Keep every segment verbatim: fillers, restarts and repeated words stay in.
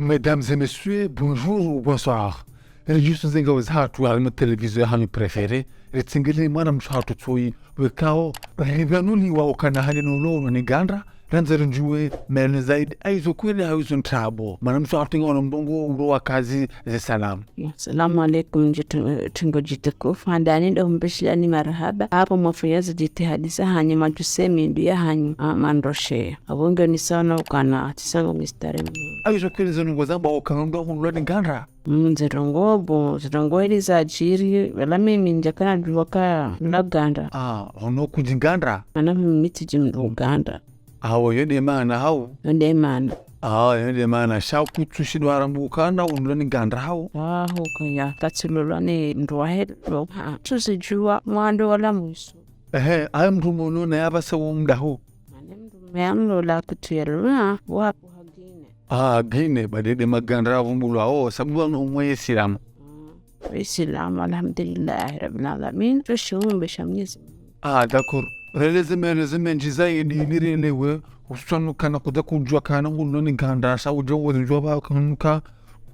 Mesdames et messieurs, bonjour ou bonsoir. Ridjusu zenga wezi hatru harimwa télévision yahanyu préférée, ritsengele mwanamshe hatru tsoyi, wekao, rivanuliwa ukana hali nolo ni gandra, randza ridjuwe, mene zaidi, hayizo kweli hayizo ntrabo. Mwanamshe hatru nga wana mbongo, ulo wa kazi, ze salamu. Assalamu alaikum, djitu-, tringo djitukufu, handani ndo mbeshilani marahaba, hapo mwafanya ze djitihadi zahanyu, madjuse mindu yahanyu, ah, mandroshe. Abonge ni sawa na ukana, tisango mistari mu. Hayizo kweli zo ndrongo zamba ukana ndo hulwa ni gandra. Mm, ze ndrongo bo, ze ndrongo heli zadjiri, wala mimi ndjakana djuwa ka na gandra. Ah, hono kudji gandra? Mana mimi tsidji mdru gandra. Awo, yo nde maana hawo? Yo nde maana. Ah, yo nde maana. Sha kutsu shindwa harambu ukana ulwa ni gandra hawo? Ah, ho kaya. Katsi lolwa ni mdru wahe lo. Ha, tsu zidjuwa mwando wala mwiso. Ehe, ayi mdru mwono na yapvasa wo mda ho. Mane mdru me amlola kutsu yalwa, wa kuha gine. Ah, gine, ba nde magandra yavumbulwa wo, sababu wanu mwe Isilamu. Mm. Isilamu, alhamdulillahi rabbil alamin. Tsu shiumbe sha Mwenyezi Mungu. Ah, d'accord. Releze me, releze me ndji zaidi, nirelewe, hususwani ukana kudja kudjuwa kana ngulwa ni gandra, sha udjo wezi djuwa ba ukana ka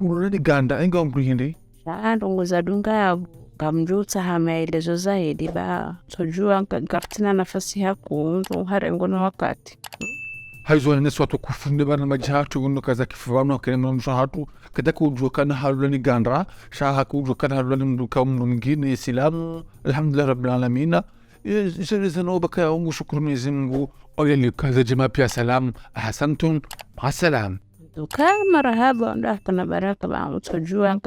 ngulwa ni gandra, inga mdru hindri. Sha ndrongo zadunga yapvo, ngamdjo utsaha maelezo zaidi ba, tsodjuwa nka-, ngaritsina nafasi haku, ndo harengo no wakati. Hayizo nene swatu kufunde bana madji hatru, uno kaza kifu bana, kene mwanamshe hatru, kada kudjuwa kana halwa ni gandra, sha hakudjuwa kana halwa ni mdru ka mdru mngine, Isilamu, alhamdulillahi rabbil alamina. Eh, zile zeno baka ya ungu shukuru Mwenyezi Mungu, oya ni kaza djema piya salamu, ahsantum, ma salam. Nduka marahaba, ndo hakana baraka ba, utsodjuwa nka-,